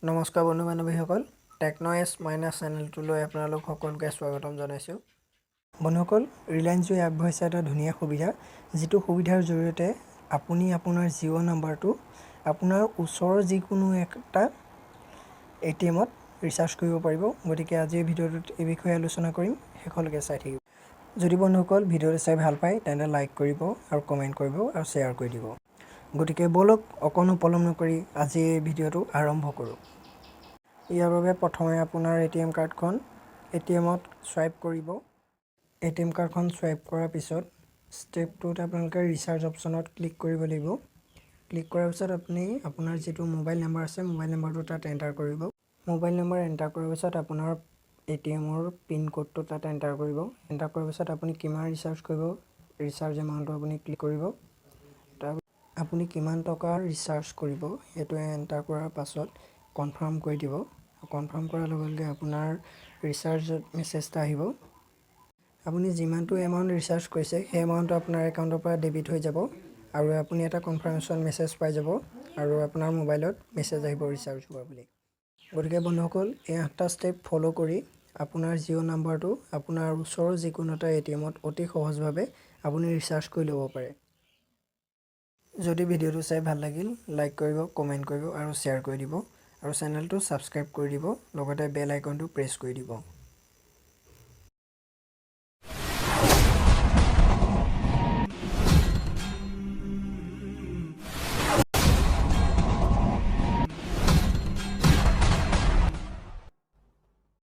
নমস্কাৰ বন্ধু বান্ধৱীসকল, taken' S minus চেনেলটোলৈ আপোনালোক সকলোকে স্বাগতম জনাইছোঁ। বন্ধুসকল, ৰিলায়েন্স জিঅ'ই আগবঢ়াইছে এটা ধুনীয়া সুবিধা, যিটো সুবিধাৰ জৰিয়তে আপুনি আপোনাৰ জিঅ' নাম্বাৰটো আপোনাৰ ওচৰৰ যিকোনো এটা এ.টি.এমত ৰিচাৰ্জ কৰিব পাৰিব। গতিকে আজিৰ ভিডিঅ'টোত এই বিষয়ে আলোচনা কৰিম, শেষলৈকে চাই থাকিব। যদি বন্ধুসকল ভিডিঅ'টো চাই ভাল পায়, তেন্তে লাইক কৰিব আৰু কমেণ্ট কৰিব আৰু শ্বেয়াৰ কৰি দিব। গতিকে ব'লক, অকণো পলম নকৰি আজি এই ভিডিঅ'টো আৰম্ভ কৰোঁ। ইয়াৰ বাবে প্ৰথমে আপোনাৰ এ.টি.এম কাৰ্ডখন এ.টি.এমত ছুৱাইপ কৰিব। এ.টি.এম কাৰ্ডখন ছুৱাইপ কৰাৰ পিছত ষ্টেপ টুত আপোনালোকে ৰিচাৰ্জ অপশ্যনত ক্লিক কৰিব লাগিব। ক্লিক কৰাৰ পিছত আপুনি আপোনাৰ যিটো মোবাইল নাম্বাৰ আছে, মোবাইল নাম্বাৰটো তাত এণ্টাৰ কৰিব। মোবাইল নাম্বাৰ এণ্টাৰ কৰাৰ পিছত আপোনাৰ এ.টি.এমৰ পিন ক'ডটো তাত এণ্টাৰ কৰিব। এণ্টাৰ কৰাৰ পিছত আপুনি কিমান ৰিচাৰ্জ কৰিব, ৰিচাৰ্জ এমাউণ্টটো আপুনি ক্লিক কৰিব। তাৰ আপুনি কিমান টকা ৰিচাৰ্জ কৰিব, সেইটো এণ্টাৰ কৰাৰ পাছত কনফাৰ্ম কৰি দিব। কনফাৰ্ম কৰাৰ লগে লগে আপোনাৰ ৰিচাৰ্জ মেছেজ এটা আহিব। আপুনি যিমানটো এমাউণ্ট ৰিচাৰ্জ কৰিছে, সেই এমাউণ্টটো আপোনাৰ একাউণ্টৰ পৰা ডেবিট হৈ যাব আৰু আপুনি এটা কনফাৰ্মেশ্যন মেছেজ পাই যাব আৰু আপোনাৰ মোবাইলত মেছেজ আহিব ৰিচাৰ্জ হোৱা বুলি। গতিকে বন্ধুসকল, এই আঠটা ষ্টেপ ফ'ল' কৰি আপোনাৰ জিঅ' নাম্বাৰটো আপোনাৰ ওচৰৰ যিকোনো এটা এ.টি.এমত অতি সহজভাৱে আপুনি ৰিচাৰ্জ কৰি ল'ব পাৰে। যদি ভিডিঅ'টো চাই ভাল লাগিল, লাইক কৰিব, কমেণ্ট কৰিব আৰু শ্বেয়াৰ কৰি দিব আৰু চেনেলটো ছাবস্ক্ৰাইব কৰি দিব, লগতে বেল আইকনটো প্ৰেছ কৰি দিব।